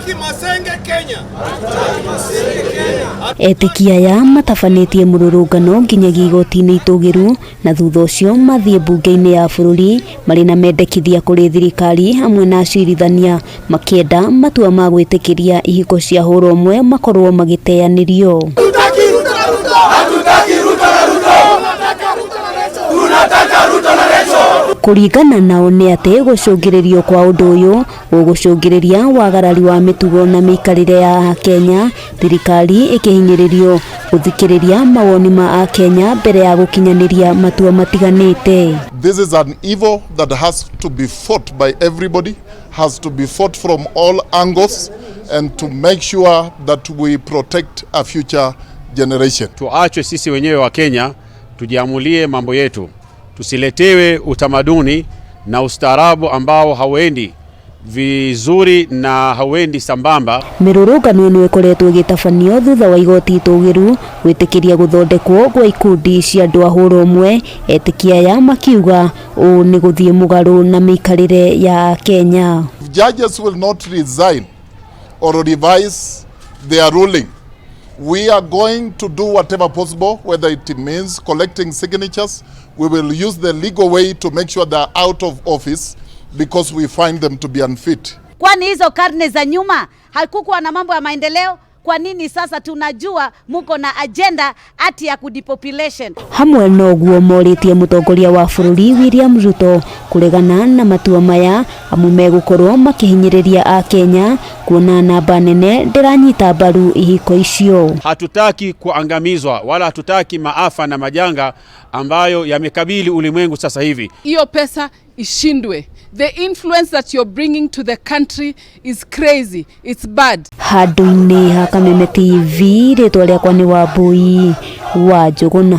Hatutaki Masenge Kenya. Etĩkia aya matabanĩtie mũrũrũngano nginyagia igoti-inĩ itũgĩru na thutha ũcio mathiĩ mbunge-inĩ ya bũrũri marĩ na mendekithia kũrĩ thirikari hamwe na acirithania makĩenda matua ma gwĩtĩkĩria ihiko cia hũra ũmwe makorwo magĩteanĩrio. Hatutaki Ruto na Ruto. Hatutaki Ruto na Ruto. Tunataka Ruto na Rachel. Kũringana nao nĩ atĩ gũcũngĩrĩrio kwa ũndũ ũyũ gũgũcũngĩrĩria wagarari wa mĩtugo na mĩikarĩre ya Akenya, thirikari ĩkĩhinyĩrĩrio gũthikĩrĩria mawoni ma Akenya mbere ya gũkinyanĩria matua matiganĩte. This is an evil that has to be fought by everybody, has to be fought from all angles, and to make sure that we protect a future generation. Tuachwe sisi wenyewe wa Kenya tujiamulie mambo yetu, tusiletewe utamaduni na ustaarabu ambao hauendi vizuri na hauendi sambamba. Mĩrũrũngano ĩno ĩkoretwo ĩgĩtabanio thutha wa igoti itũgĩru gwĩtĩkĩria gũthondekwo gwa ikundi cia andũ a hũra ũmwe, etĩkia aya makiuga ũũ nĩ gũthiĩ mũgarũ na mĩikarĩre ya Kenya. If judges will not resign or revise their ruling, we are going to do whatever possible, whether it means collecting signatures. We will use the legal way to make sure they are out of office because we find them to be unfit. Kwani hizo karne za nyuma hakukuwa na mambo ya maendeleo? Kwa nini sasa tunajua muko na agenda ati ya kudepopulation? Hamwe na ũguo morĩtie mũtongoria wa bũrũri William Ruto kũregana na matua maya amu megũkorwo makĩhinyĩrĩria Akenya kuona namba nene ndĩranyita mbaru ihiko icio. Hatutaki kuangamizwa wala hatutaki maafa na majanga ambayo yamekabili ulimwengu sasa hivi. Hiyo pesa ishindwe. The influence that you're bringing to the country is crazy. It's bad. Handũ-inĩ ha Kameme TV, rĩtwa rĩakwa nĩ Wambui wa Njũgũna.